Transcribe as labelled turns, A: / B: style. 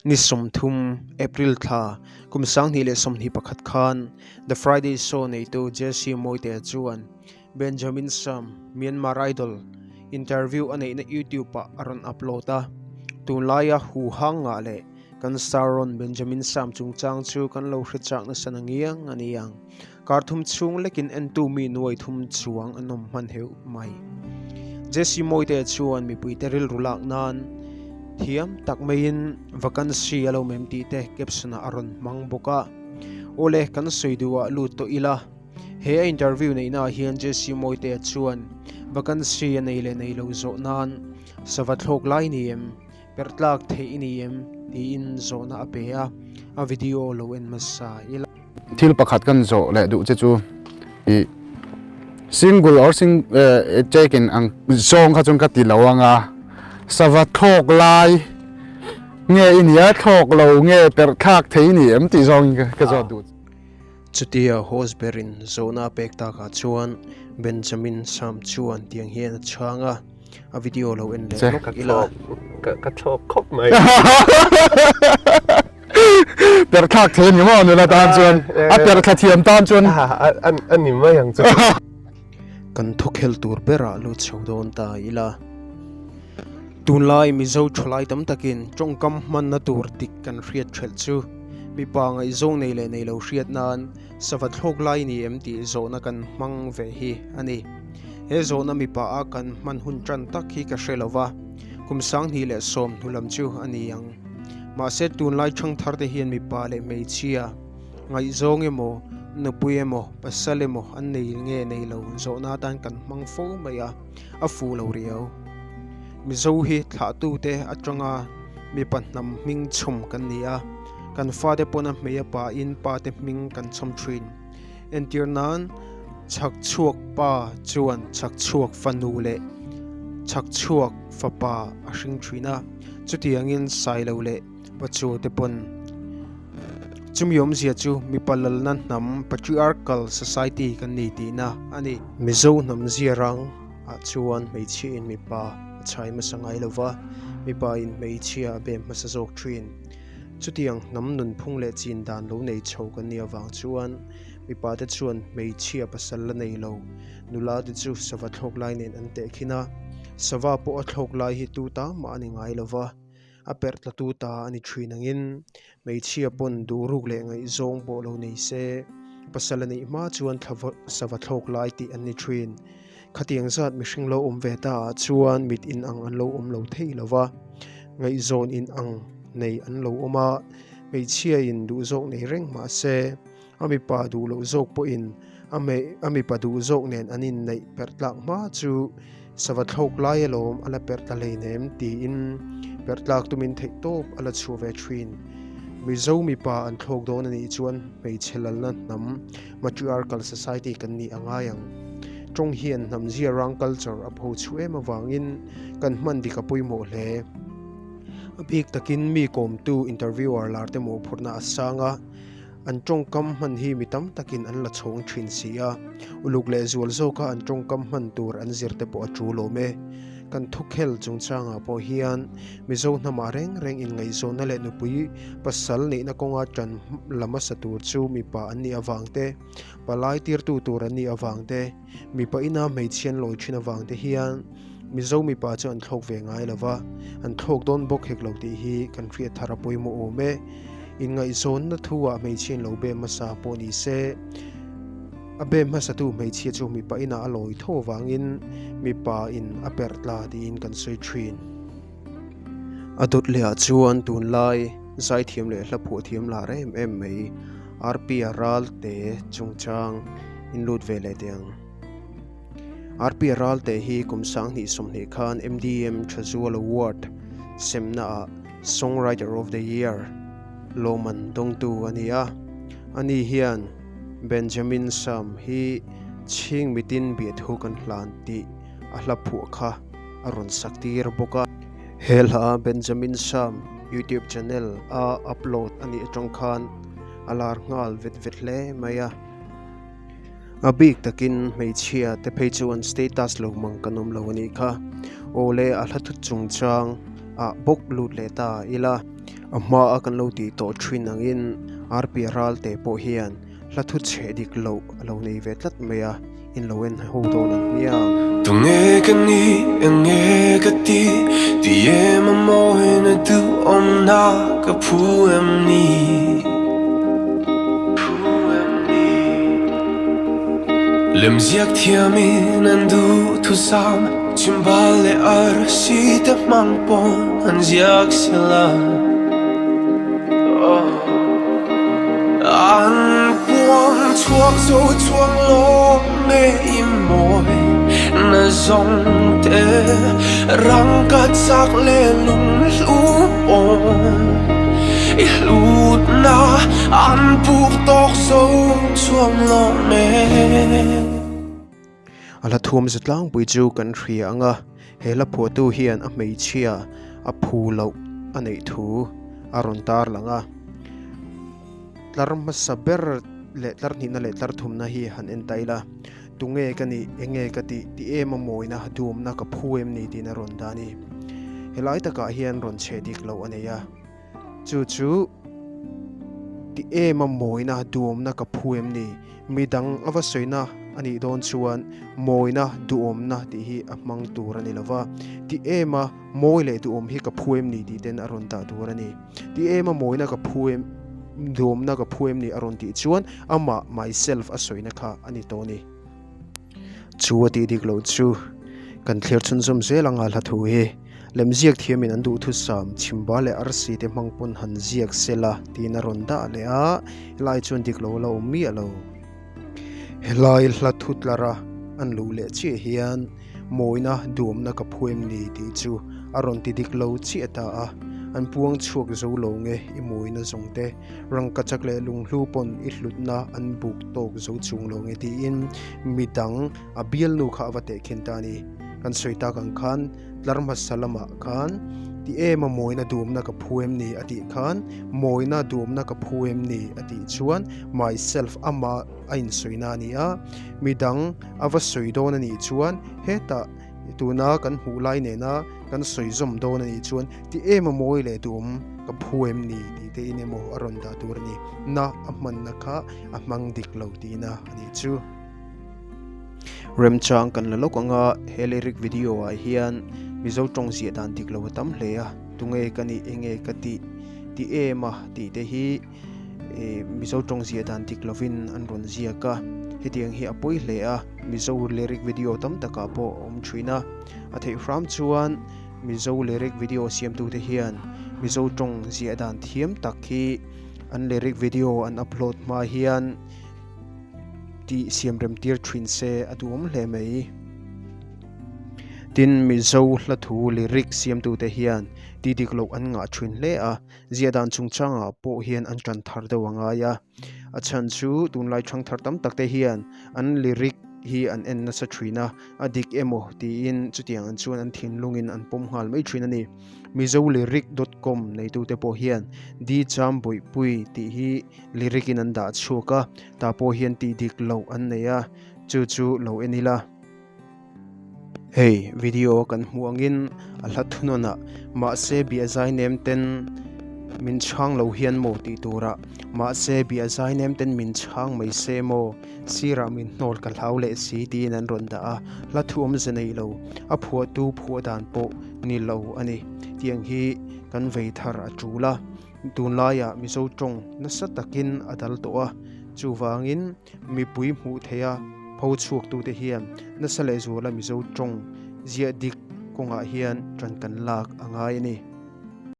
A: Ni 30 April thla kum 2021 khan The Friday Show neitu Jesse Mawite chuan Benjamin Sam, Myanmar Idol, interview a neihna YouTube-ah a rawn upload a. Tunlaia huhang ngah leh kan star rawn Benjamin Sam chungchang chu kan lo hre chak nasa na ngiang a ni ang. Kar thum chhung lekin entu mi nuai thum chuang an awm hman heuh mai. Jesse Mawite chuan mipuite rilru lak nan thiam tak maiin vacancy a lo mem tih te caption-ah a rawn hmang bawk a. Awle, kan sawi duhah lut tawh ila. He a interview neihnaah hian Jesse Mawitea chuan vacancy a nei leh nei lo zawh nan sava thlawk lai ni em, perh tlak theih i ni em tiin zawhna a pe a, a video lo en hmasa ila.
B: Thil pakhat kan zawh leh duh che chu i single or sing taken ang zawng kha chuan ka ti lo ang a, sava thlawk lai nge i nia thlawk lo nge perh thlak thei i ni em tih zawngin ka zawt duh.
A: Chutia host berin zawhna a pek takah chuan Benjamin Sam chuan tiang hian a chhang a, a video lo en leh lawk ila.
C: Ka thlawk khawp mai.
B: Per thlak thei a ni maw nula tan chuan a per thla thiam tan chuan
C: a ni mai ang chu.
A: Kan thukhel tur berah lut chho dawn ta ila. Tunlai Mizo thalai tam takin tawngkam hmanna tur dik kan hriat thelh chu mipa ngaihzawng nei leh nei lo hriat nan sava thlawk lai ni em tih zawhna kan hmang ve hi a ni. He zawhna mipa a kan hman hun tan tak hi ka hre lo va, kum 2010 hnu lam chu a ni ang. Mahse tunlai thangthar te hian mipa leh hmeichhia ngaihzawng emaw, nupui emaw, pasal emaw an nei nge nei lo zawhna atan kan hmang fo mai a. a fuh lo riau. Mizo hi thlahtute atanga mipa hnam hming chhawm kan ni a, kan fate pawna hmei a pain pate hming kan chhawm thin. Entir nan, Chhakchhuak pa chuan chhakchhuak fanu leh chhakchhuak fapa a hring thin a, chutiangin Sailo leh Pachu te pawn. Chumi awmzia chu mipa lalna hnam patriarchal society kan ni tihna a ni. Mizo hnam zia rang ah chuan hmeichhia in mipa a chhai hmasa ngai lova, mipa in hmeichhia a bem hmasa zawk thin. Chutiang hnam nunphung leh chin dan lo nei chho kan nih avang chuan mipa te chuan hmeichhia pasal la nei lo nula te chu sava thlawk lai nen an tehkhin a, sava pawh a thlawk lai hi tu ta mah a ni ngai lova. A perh tla tu ta a ni thin angin hmeichhia pawn duh ruk leh ngaihzawng pawh lo nei se, pasal a neih hma chuan thla sava thlawk lai tih an ni thin. Khatiang zat mihring lo awm ve ta ah chuan mit inang an lo awm lo thei lo va, ngaihzawn inang nei an lo awm a, hmeichhia in duh zawk nei reng mah se, a mipa duh loh zawk pawhin a a mipa duh zawk nen an inneih perh tlak hma chu sava thlawk lai alawm a la perh ta hleinem tiin perh tlak tumin theih tawp a la chhuah ve thin. Mizo mipa an thlawk dawn a nih chuan hmeichhe lalna hnam matriarchal society kan nih a ngai ang. Tawng hian hnam zia rang culture a pho chhuah em avangin kan hman dik a pawimawh hle. A bik takin mi kawmtu interviewer lar te mawhphurhna a sang a. An tawngkam hman hi mi tam takin an la chhawng thin si a, uluk leh zual zawka an tawngkam hman tur an zir te pawh a tul awm e. Kan thukhel chungchangah pawh hian Mizo hnamah reng reng inngaihzawnna leh nupui pasal neihna kawnga tan la hmasa tur chu mipa an nih avang te, palai tirtu tur an nih avang te, mipa ina hmeichhia an lawi thin avang te hian Mizo mipa chu an thlawk ve ngai lo va, an thlawk dawn bawk hek lo tih hi kan hriat thar a pawimawh awm e. Inngaihzawnna thu-ah hmeichhia in lo bem hmasa pawh ni se, a bem hmasatu hmeichhia chu mipa inah a lawi tho avangin mipa in a perh tla tiin kan sawi thin. A dawt lehah chuan tunlai zaithiam leh hla phuahthiam lar em em mai Rp-a Ralte chungchang in lut ve leh teh ang. Rp-a Ralte hi kum 2020 khan MDM Thazual Award semnaah Songwriter of the Year lawmman dawngtu a ni a. Ani hian Benjamin Sam hi chhing mitin biathu kan hlan tih a hla phuah kha a rawn sak tir bawk a. He hla Benjamin Sam YouTube channel a upload a nih atang khan a lar nghal vet vet hle mai a. A bik takin hmeichhia te phei chuan status lo mang kan awm lo a nih kha. Awle a hla thut chungchang ah bawk lut leh ta ila. A hma a kan lo tih tawh thin angin Arpia Ralte pawh hian hla thu chhe dik loh a lo nei ve tlat mai a, in lo en ho dawn ang hmiang.
D: Tunge ka ni, enge ka ti, ti em a mawina duhawmna ka phu em ni? Phu em ni? Lemziak thiamin an duhthusam Chhimbal leh arsi te hmang pawn an ziak sela. An puang chhuak zo chuang lawm nge i mawi na zawng te rangka chak leh lung hlu pawn i hlutna an puk tawk zo chuang lawm e.
A: A hla thuam za tlangpui chu kan hria ang a, he hla phuahtu hian a hmeichhia a phu loh a neih thu a rawn tar lang a. Tlar hmasa ber leh tlar hnihna leh tlar thumna hi han en ta ila, tunge ka nih, enge ka tih, ti em a mawina, duamna ka phu em ni tiin a rawn dah a ni. Helai takah hian rawn chhe dik loh a nei a. Chu chu ti em a mawina duhawmna ka phu em ni? Midang a va sawina a nih dawn chuan mawina duhawmna tih hi a hmang tur a ni lo va. Ti em a mawi leh duhawm hi ka phu em ni tih ten a rawn dah tur a ni. Ti em a mawina ka phu em duhawmna ka phu em ni a rawn tih chuan amah myself a sawina kha a ni tawh a ni. Chu a tih dik loh chu kan thlir chhunzawm zel anga hla thu hi lemziak thiamin an duhthusam chhimba leh arsi te hmang pawn han ziak sela tiin a rawn dah leh a, helai chuan dik lo a la awm miah lo. Helai hla thu tlara an luh leh chiah hian mawina duamna ka phu em ni tih chu a rawn ti dik lo chiah ta a, an puang chhuak zo lo nge i mawina zawng te. Rangkachak leh lunghlu pawn i hlutna an buk tawk zo chung lo nge tiin midang a bialnu kha a va teh khin ta a ni. Kan sawi tak ang khan tlar hmasa lamah khan ti em a mawina duhawmna ka phu em ni a tih khan mawina duhawmna ka phu em ni a tih chuan myself amah a insawina a ni a, midang a va sawi dawn a nih chuan hetah tuna kan hmuh lai nena kan sawi zawm dawn a nih chuan Ti em a mawi leh duhawm ka phu em ni tih te in emaw a rawn dah tur a ni. Na a hmanna kha a hmang dik lo tihna a nih chu. Remchang kan la lawk ang a, he lyric video ah hian Mizo tawng ziah dan dik lo a tam hle a, tunge ka nih, enge ka tih, ti em a tih te hi Mizo tawng ziah dan dik lovin an rawn ziak a, hetiang hi a pawi hle a, Mizo lyric video tam takah pawh a awm thin a, a theih hram chuan Mizo lyric video siamtute hian Mizo tawng ziah dan thiam tak hi an lyric video an upload hma hian tih siamrem tir thin se a duhawm hle mai. Tin, Mizo hla thu lyric siamtute hian ti dik loh an ngah thin hle a, ziah dan chungchangah pawh hian an tan thar deuh a ngai a. A chhan chu tunlai thangthar tam tak te hian an lyric hi an en nasa thin a, a dik emaw tiin chutiang an chuan an thinlungin an pawm nghal mai thin a ni. Mizolyric dot com neitute pawh hian Di Cham Bawihpui tih hi lyric in an dah chhuak a, tah pawh hian tih dik loh an nei a, chu chu lo en ila. Hei video kan hmuh angin a hla thunawn ah mahse bia zai nem ten min chhang lo hian maw tih turah mahse bia zai nem ten min chhang mai se maw sirah min hnawl ka hlau leh si tiin an rawn dah a hla thu awmze nei lo a phuahtu phuah dan pawh ni lo a ni tiang hi kan vei thar a tul a tunlaiah Mizo tawng nasa takin a dal tawh a chuvangin Mipui hmuh theiha pho chhuaktute hian nasa lehzuala Mizo tawng ziah dik kawngah hian ṭan kan lak a ngai a ni.